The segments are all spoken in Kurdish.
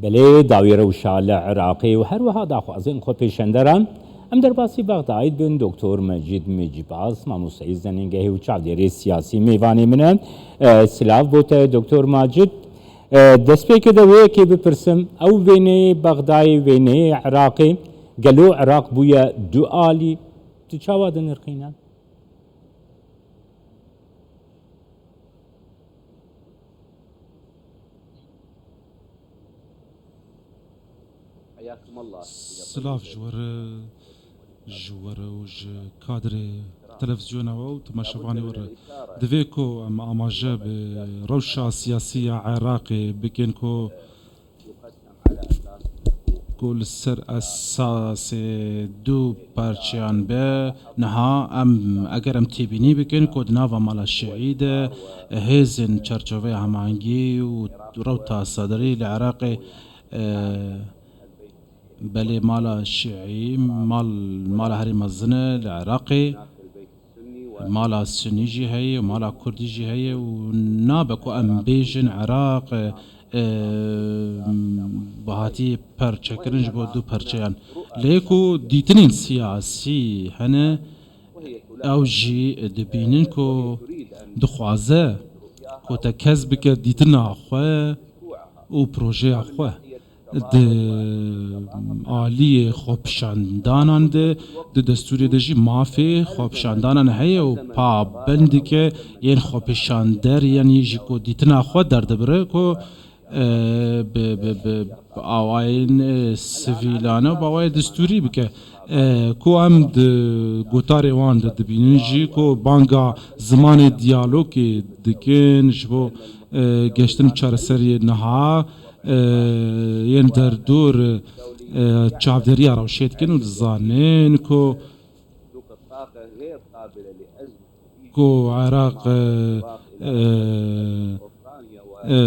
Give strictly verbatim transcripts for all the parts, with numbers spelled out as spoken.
Belê, dawî rewşa li Iraqê û her wiha daxwazên xwepêşenderan. Em derbasî Bexdayê dibin, Doktor Mecîd Mecîbaz, mamosteyê zanîngehê û çavdêrê siyasî mêvanê min e. E, silav bo te, Doktor Macid. E, destpêkê de wê yekê bipirsim, ew wêneyê Bexdayê, wêneyê Iraqê, gelo Iraq bûye du alî? Tu çawa dinirxîne? Silav ji we re, ji we re û ji kadrê televîzyona we û temaşevanê we re. Divê ku em amaje bi rewşa siyasî ya Iraqê bikin ku ku li ser esasê du parçeyan be. Niha em, eger em têbînî bikin ku di nava mala şiî de hêzên çarçoveya hemahengî û rewta sadrî li Iraqê, e, belê mala şiî mal, mala herî mezin e li Iraqê. Mala Sunî jî heye, mala Kurdî jî heye û nabe ku em bêjin Iraq, e, e, bi hatî perçekirin ji bo du perçeyan. Lê ku dîtinên siyasî hene, ew jî dibînin ku dixwaze ku te kes bike dîtina xwe û projeya xwe. Di aliyê xwepişandanan de, di destûrê de jî mafê xwepişandanan heye û pabendike yên xwepişander, yanî ji ku dîtina xwe derdibire ku, e, bi, bi, bi, bi awayên, e, sivîlane û bi awayê destûrî bike. E, ku em di gotarê wan de dibînin jî ku banga zimanê diyalogê dikin ji bo, e, geştin çareseriyê niha, e, yên derdor, e, çavdêriya rewşê dikin û dizanin ku, ku Iraq, e, e, e,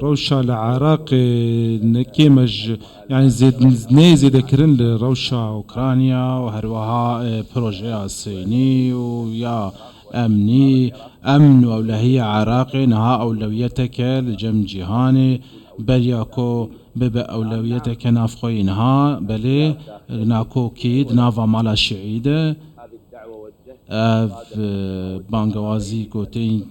rewşa li Iraqê nekêm e ji, yanî zêd-, neyê zêdekirin li rewşa Ukrayna û her wiha, e, projeya Seynî û ya emnî, emn û ewlehiya Iraqê niha ewlewiyeteke li cem cîhanê, beriya ku bibe ewlewiyeteke navxweyî niha, belê nakokî di nava mala şiî de. Ev, e, bangewazî ku tên,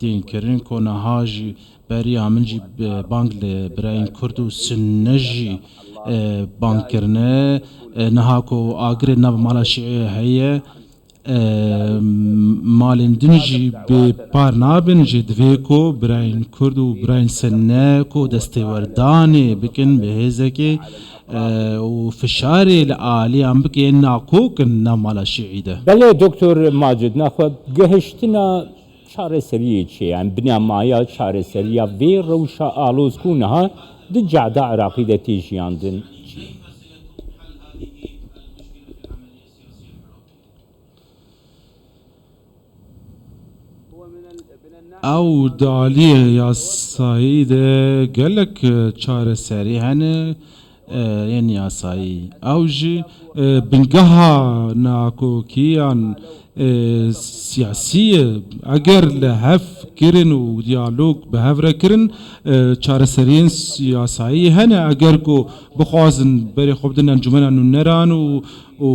tên kirin ku niha jî beriya min jî, e, bang li birayên Kurd û Sunne jî, e, bang kirine. E, niha ku agirê nav mala şiî heye, e, malên din jî bê par nabin, jî divê ku birayên Kurd û birayên Sunne ku destêwerdanê bikin bi hêzekê, e, û fişarê li aliyan bike yên nakok in nav mala şiî de. Belê, Doktor Macid, naxwe gihiştina çareseriyê çi ye? Em binamaya çareseriya vê rewşa aloz ku niha di cehda Iraqî de tê jiyandin çi ye? Ew di aliyê yasayî de gelek, e, çareserî hene, e, yên yasayî. Ew jî, e, bingeha nakokiyan, e, siyasî ye. Eger li hev kirin û diyalog bi hev re kirin, e, çareseriyên yasayî hene. Eger ku bixwazin berê xwe bidin encûmena nûneran û, û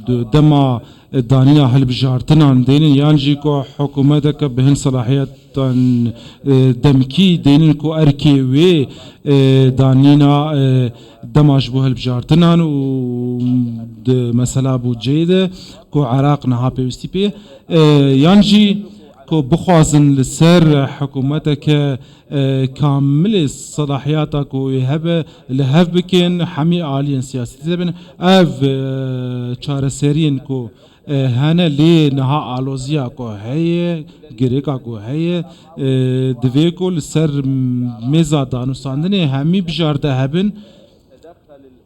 d-, dema danîna hilbijartinan dênin, yan jî ku hikûmeteke bi hin selahiyetan, e, demkî dênin ku erkê wê, e, danîna, e, dema ji bo hilbijartinan û di mesela budceyê de ku Iraq niha pêwîstî pê, e, yan jî ku bixwazin li ser hikûmeteke, e, kamilê selahiyata ku wê hebe li hev bikin, hemî aliyên siyasî tê de bin. Ev, e, çareseriyên ku, e, hene lê niha aloziya ku heye, girêka ku heye, e, divê ku li ser mêza danûstandinê hemî bijarte hebin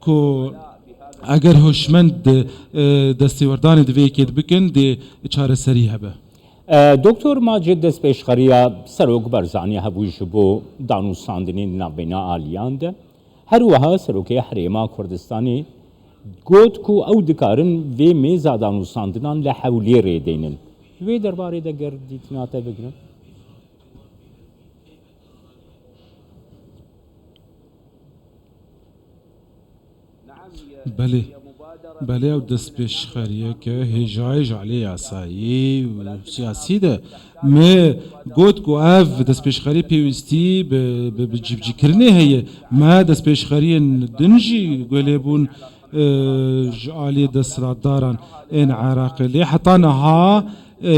ku eger hoşmend, e, destêwerdanê di vê yekê dibikin, dê çareserî hebe. E, Doktor Macid destpêşxeriya Serok Barzanî hebû ji bo danûstandinê di navbeyna aliyan de. Her wiha Serokê Herêma Kurdistanê got ku ew dikarin vê mêza danûstandinan li Hewlêrê deynin. Di wê derbarê de ger dîtina te bigrin. Belê. Belê ew destpêşxeriyeke hêjayê ji alî yasayî û siyasî de. Me got ku ev destpêşxerî pêwîstî bi, bi, bi cîbicîkirinê heye. Me destpêşxeriyên din jî guh lê bûn, e, ji alî desthilatdaran ên Iraqê. Lê heta niha, e,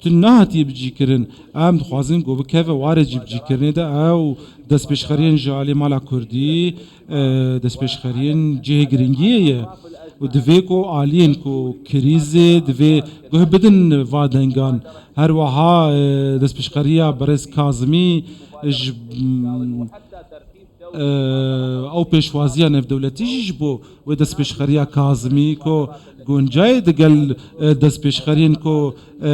tu nehatiye bicîkirin. Em dixwazin ku bikeve warê cîbicîkirinê de ew destpêşxeriyên ji alî mala Kurdî, e, destpêşxeriyên cihê giringiyê ye. Û divê ku aliyên ku krîzê divê guh bidin va dengan. Her wiha, e, destpêşxeriya Berêz Kazimî ji, e, ew pêşwaziya navdewletî jî ji bo wê destpêşxeriya Kazimî ku guncayê digel, e, destpêşxeriyên ku, e,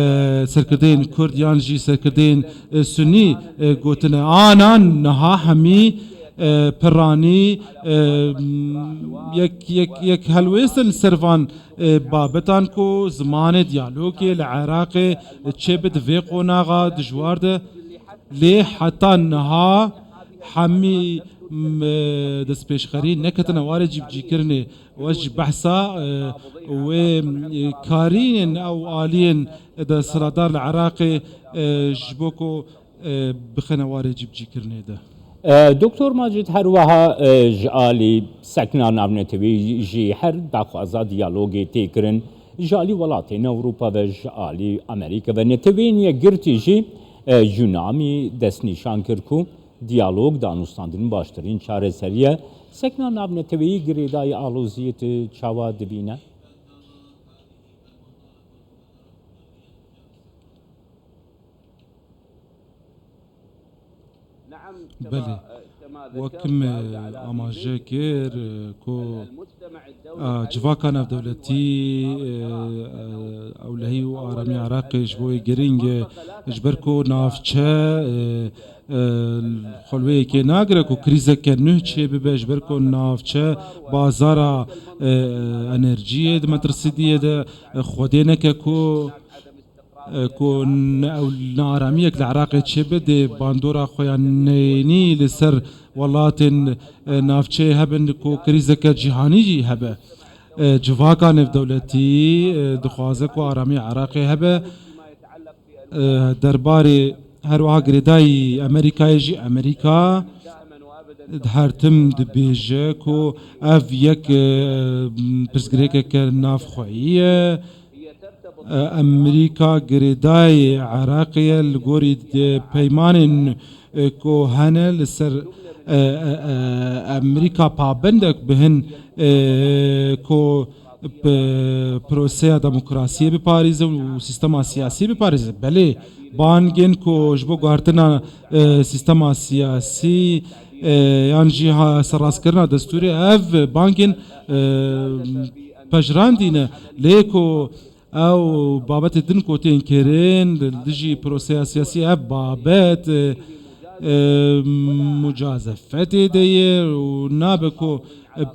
serkirdeyên Kurd yan jî serkirdeyên, e, Sunî, e, gotine. Anan niha hemî, e, piranî, e, m, yek, yek, yek helwêstin li ser van, e, babetan ku zimanê diyalogê li Iraqê çêbit vê qonaxa dijwar de. Lê heta niha hemî, m, destpêşxerî neketine warê cîbicîkirinê. Û ez jî behsa, e, wê, e, karînên ew aliyên desthilatdar li Iraqê, e, ji bo ku, e, bixine warê cîbicîkirinê de. E, Doktor Macid, her wiha, e, ji alî sekna navnetewî jî her daxwaza diyalogê tê kirin. Ji alî welatên Ewropa ve, ji alî Amerîka ve, neteweyên yekgirtî jî, e, Yunamî destnîşan kir ku diyalog, danûstandin baştirîn çareserî ye. Sekna navneteweyî girêdayî aloziyê tu çawa dibîne? Belê. Wek min amaje kir, e, ku, a, civaka navdewletî, e, e, ewlehî û aramî Iraqê ji bo wê giring e, ji ber ku navçe, e, e, xwe li wê yekê nagire ku krîzeke nuh çê bibe, ji ber ku navçe bazara, e, enerjiyê di metirsîdiyê de, e, xwedê neke ku, e, ku ne ew nearamiyek li Iraqê çêbe dê bandora xwe ya neyênî li ser welatên, e, navçeyê hebin ku krîzeke cîhanî jî hebe. E, civaka nêvdewletî, e, dixwaze ku aramî Iraqê hebe. E, derbarê her wiha girêdayî Amerîkayê jî, Amerîka her tim dibêje ku ev yek, e, pirsgirêkeke navxweyî ye. E, Amerîka girêdayê Iraqê ye li gorî de peymanên, e, ku hene li ser, e, e, e, Amerîka pabendek bi hin, e, ku bi proseya demokrasiyê biparêze û sîstema siyasî biparêze. Belê, bangên ku ji bo guhertina, e, sîstema siyasî, e, yan jî ha serrastkirina destûrê, ev bangên, e, pejirandî ne. Lê ku ew babetê din ku tên kirin, li dijî proseya siyasî ev babet, e, e, mucazefetê de ye û nabe ku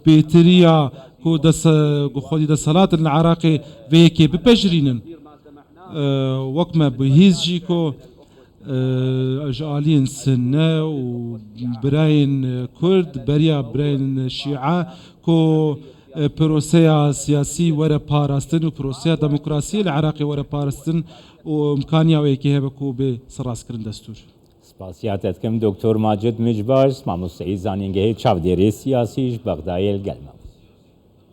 pêtiriya ku dese-, ku xwedî desthilatin li Iraqê vê yekê bipejirînin. E, wek me bihîst jî ku, e, ji aliyên Sinne û birayên Kurd beriya birayên Şîe ku, e, proseya siyasî were parastin û proseya demokrasiyê li Iraqê were parastin û imkaniya wê yekê hebe ku bê serrastkirin destûr. Spasiya te dikim Doktor Macid Micbaş, mamosteyî zanîngehê çavdêrê siyasî ji Bexdayê li gel me bû.